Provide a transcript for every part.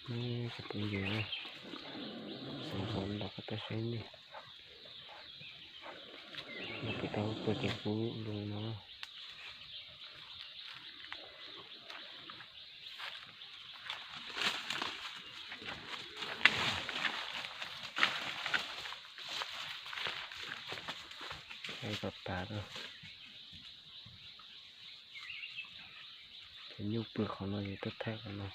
Cov phooj ywg, xav nrog koj tau saib nej, no peb tau puag tim qub lug no. Tau tas, cov nyuj pw qhov no ces tuaj thaij qhov no.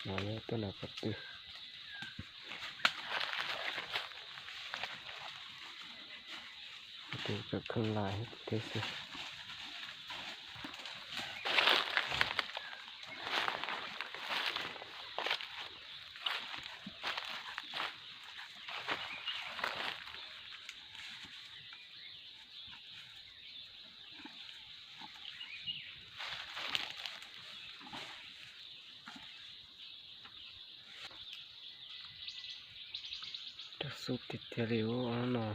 No yog tuaj nram qhov twg, tus tseem kheej lais thiab xwb. Rau xub tiag tiag li ub no.